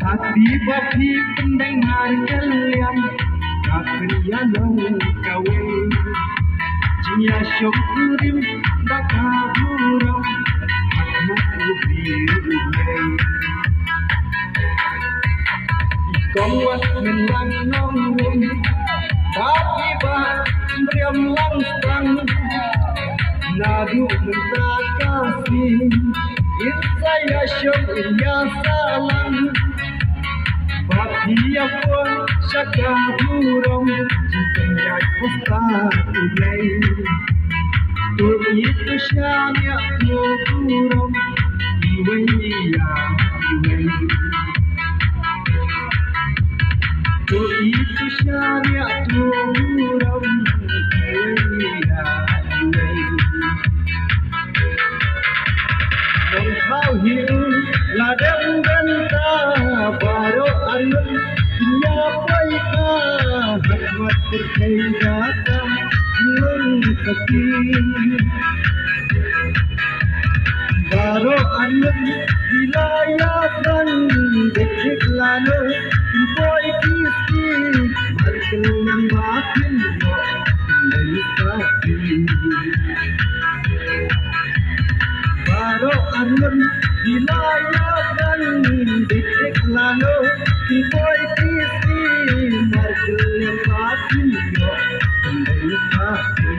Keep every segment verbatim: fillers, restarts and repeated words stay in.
Ati ba phi pyndeng ha ka liang, ka pynïalong kawei. Jingïashong kurim da ka burom, ha khmat U Blei U Blei. I kong wat men lang nongrum, ati ba ym riam lang tang. Naduh mynta ka sngi, ngin sa ïashong ïasalang. Ba phi ïa poi sha ka burom, jingpynïaid ha U Blei. To ïeit to shaniah to burom, iwei ïa iwei. To ïeit to shaniah to burom, iwei ïa iwei. Nongthaw hi u la dem bynta, baroh arngut kin ïa poi ka, ha khmat pyrthei da ka jinglong sakhi. Baroh arngut ki la ïa thrang, dik dik lano kin poi ki ski, markylliang ba kin ïoh pynleit sakhi. Baroh arngut ki la ïa thrang, dik dik lano kin poi ki ski, markylliang ba kin ïoh pynleit sakhi.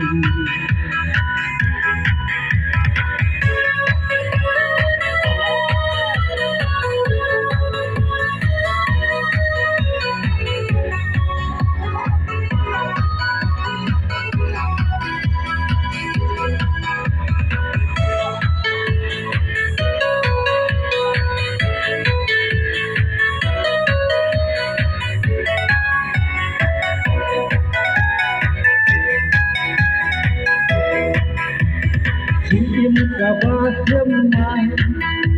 Jingim kaba thymmai,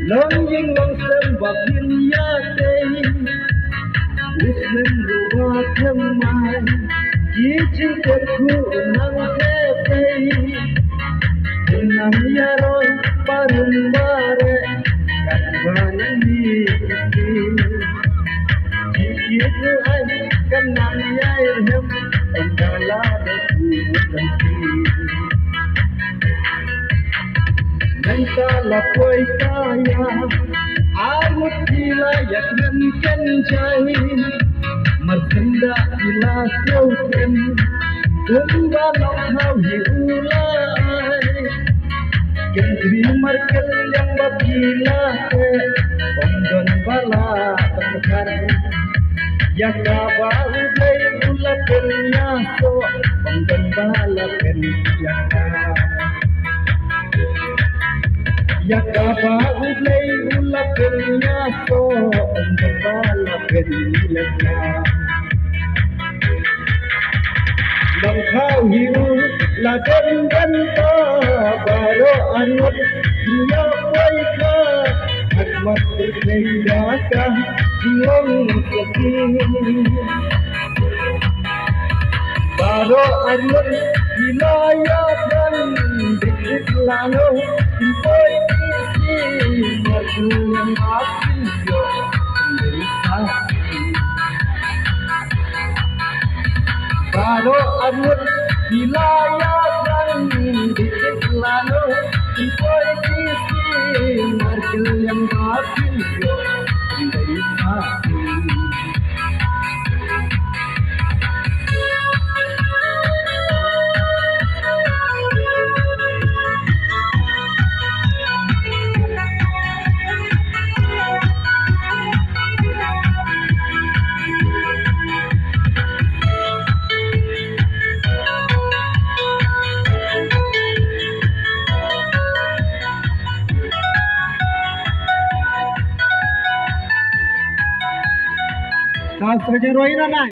long ïing long sem ba phin ïa tei. U snem ruh ba thymmai, ki jingkyrkhu nang tei tei. Nang ïaroh barim bareh, katba nang mih ki ski. Jingkit ruh ai kan nang ïai rhem, ynda la dep u lynti. Mynta la poi ka ïa, arngut ki la ïakren kynjai. Mar senda ki la siew kren, kumba Nongthaw hi u la ai. Kynjri markylliang ba ki la teh, ym don ba la pynkhar. Ïa kaba U Blei u la pynïasoh, ym don ba la pynïakha. Ïa kaba U Blei u la pynïasoh, ym don ba la pynïakha. Nongthaw hi u la dem bynta, baroh arngut kin ïa poi ka, ha khmat pyrthei da ka jinglong sakhi. Baroh arngut ki la ïa thrang, dik dik lano kin poi ki ski, markylliang ba kin ïoh pynleit sakhi. Baroh arngut ki la ïa thrang, dik dik lano kin poi ki ski, markylliang ba kin ïoh pynleit sakhi. Ka sa jingruai na nai.